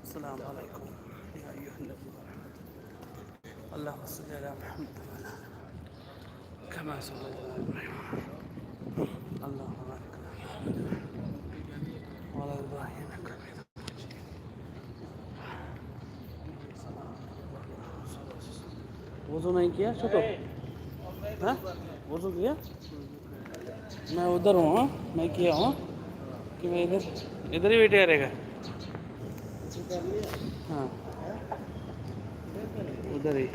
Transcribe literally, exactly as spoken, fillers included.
السلام عليكم يا أيها الذين آمنوا. اللهم صل على محمد وعلى آل محمد كما صليت على إبراهيم. اللهم بارك على محمد وعلى آل إبراهيم إنك حميد مجيد. وضو نہیں کیا چھوٹو؟ ہاں؟ وضو کیا؟ میں ادھر ہوں، ہاں؟ میں کیا ہوں؟ کہ میں ادھر، ادھر ہی ویٹ کرے گا۔ ہاں، ادھر ہی۔